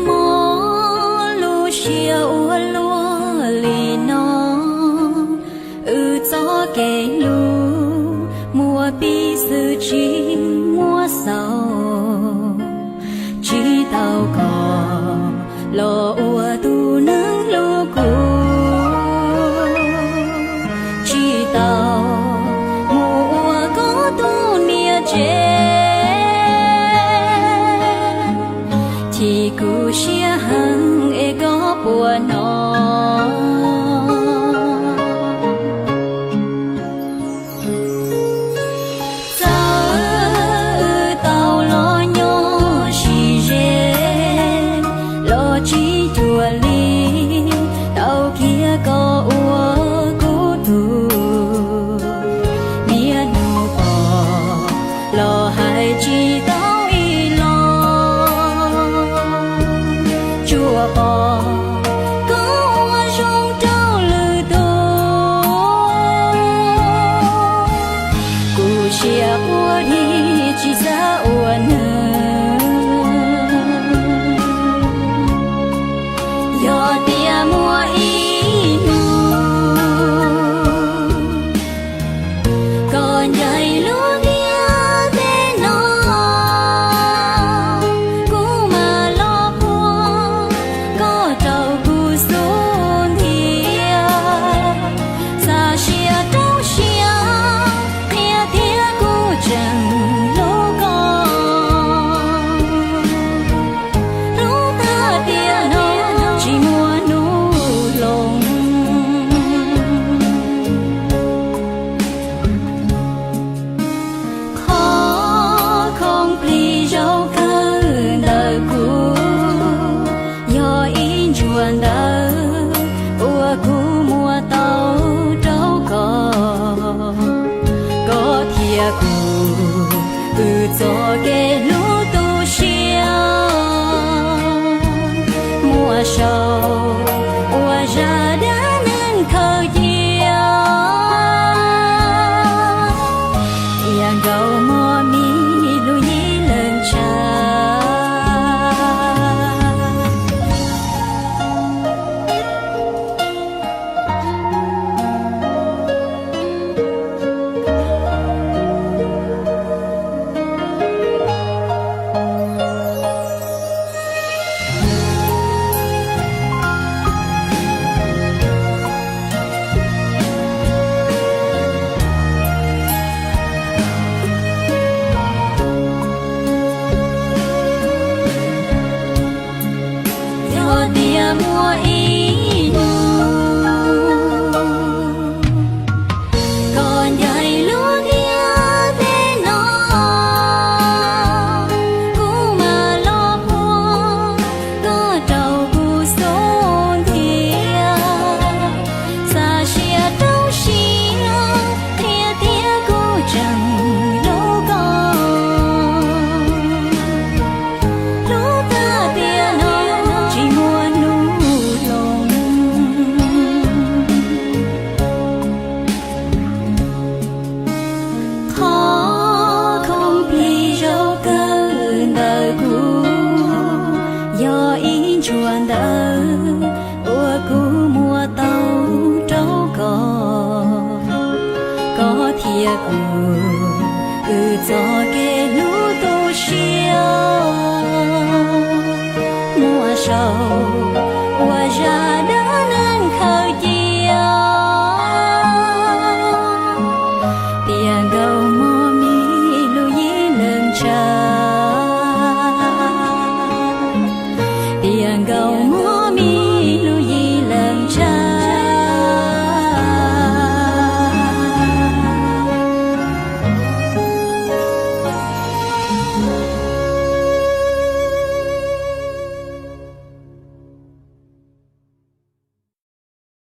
Mob lub siab ua luaj li no, wb txoj kev hlub muaj pib xwb tsis muaj xaus, tsis tau koj los ua tus neeg hlub kuv, tsis tau mus ua koj tus niam tsev. Chim kuv siab heev es koj puas hnov? Txawm wb tau los nyob sib ze los tsis cuag li, tau kiag koj ua kuv tus niam hnub pom los hais tsis tau ib los, tsuas pom koj ua zoo rau lwm tus. Kuv siab ua dig tsis xav ua neeg, yog tias muaj ib hnub koj ncaim lub ntiaj teb no, kuv mam los qhuas koj rau kuv xub ntiag. Xav siab rau siab qhia tias kuv tseem hlub koj, hlub tag tiam no tsis muaj hnub hloov. Qhov khoom plig zaum kawg ntawm kuv yog ib ntsuas ntawv uas kuv muab tau rau koj. Koj thiab kuv, wb txoj kev hlub tu siab muaj saum ua zaj dab neeg khaws cia. Tiam nkaus mog mi lub yim leej tshav. Yog tias muaj ib hnub koj ncaim lub ntiaj teb no, kuv mam los qhuas koj rau kuv xub ntiag. Xav siab rau siab qhia tias kuv tseem hlub koj, hlub tag tiam no tsis muaj hnub hloov. Qhov khoom plig zaum kawg ntawm kuv yog ib ntsuas ntawv uas kuv muab tau rau koj. Koj thiab kuv, wb txoj kev hlub tu siab muaj saum ua zaj dab neeg khaws cia. Tiam nkaus mog mi lub yim leej tshav. Tiam nkaus